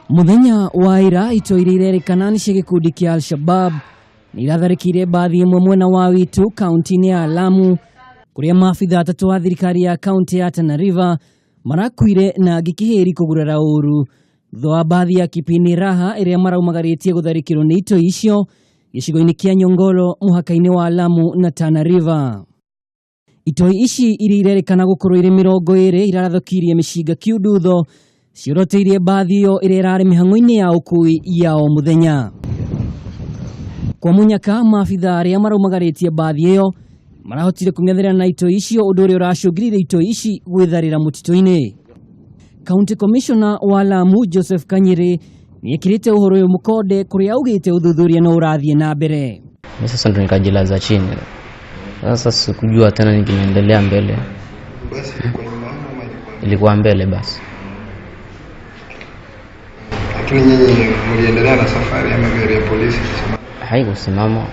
Muthenya wa ira itoi iria irerĩkana nĩ cia gĩkundi kĩa Al-Shabab nĩ iratharĩkĩire mbathi ĩmwe mwena wa Witu kaunti-inĩ ya Lamu, kũrĩa maabitha atatũ a thirikari ya kaunti ya Tana River marakuire na angĩ kĩhĩri kũgurara ũru thutha wa mbathi ya Kipini Raha ĩrĩa maraumagarĩtie gũtharĩkĩrwo nĩ itoi icio gĩcigo-inĩ kĩa Nyongolo mũhaka-inĩ wa Lamu na Tana River. Itoi ici iria irerĩkana gũkorwo irĩ 20 irarathũkirie mĩcinga kiundutho cioroteirie mbathi ĩyo ĩrĩa ĩrarĩ mĩhang'o-inĩ ya ũkui ya o mũthenya. Kwa mũnyaka, maabitha arĩa maraumagarĩtie mbathi ĩyo marahotire kũng'ethanĩra na itoi icio, ũndũ ũrĩa ũracũngĩrĩirie itoi ici gwĩtharĩra mũtitũ-inĩ. County Commissioner wa Lamu Joseph Kanyiri nĩekĩrĩte ũhoro ũyũ mũkonde, kũrĩa augĩte ũthuthuria no ũrathiĩ na mbere. Mimi sasa ndo nikajilaza chini. Sasa sikujua tena nini kinaendelea mbele. Basi ilikuwa nyuma yenu ama ilikuwa Ilikuwa mbele basi. Lakini nyinyi mliendelea na safari ama gari ya polisi ilisimama? Haikusimama,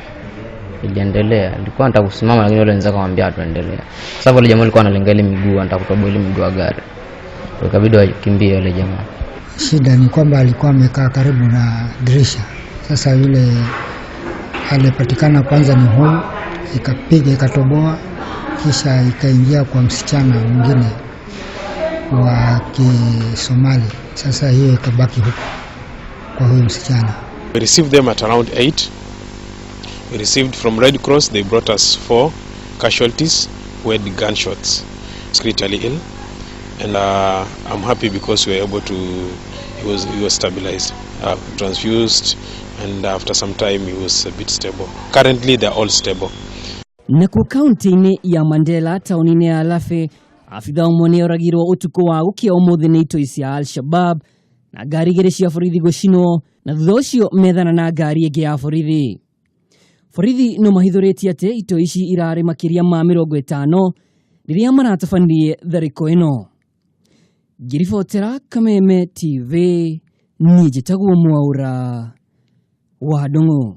iliendelea. Nilikuwa nataka kusimama, lakini wale wenzangu wakamwambia tuendelee. Kwa sababu wale jamaa walikuwa wanalenga ile miguu, wanataka kutoboa ile miguu ya gari. Kwa ikabidi wakimbie wale jamaa. Shida ni kwamba alikuwa amekaa karibu na dirisha. Sasa yule alipatikana kwanza ni huyu, ikapiga ikatoboa, kisha ikaingia kwa msichana mwingine wa Kisomali. Sasa hiyo ikabaki huko kwa huyu msichana. We received them at around 8. We received from Red Cross, they brought us 4 casualties who had gunshots, critically ill. And I'm happy because we were able to, he was stabilized, transfused, and after some time he was a bit stable. Currently they're all stable. Nakuo kaunti-inĩ ya Mandera, taũni-inĩ ya Lafe, abitha ũmwe nĩ oragirwo ũtukũ wa gũkĩa ũmũthĩ nĩ itoi cia Al-Shabab na ngari igĩrĩ cia borithi gũcinwo, na thutha ũcio methana na ngari ĩngĩ ya borithi. Borithi no mahithũrĩtie atĩ itoi ici irarĩ makĩria ma 50 rĩrĩa maratabanirie tharĩko ĩno. Ngĩribotera Kameme TV, niĩ njĩtagwo Mwaũra wa Ndung'u.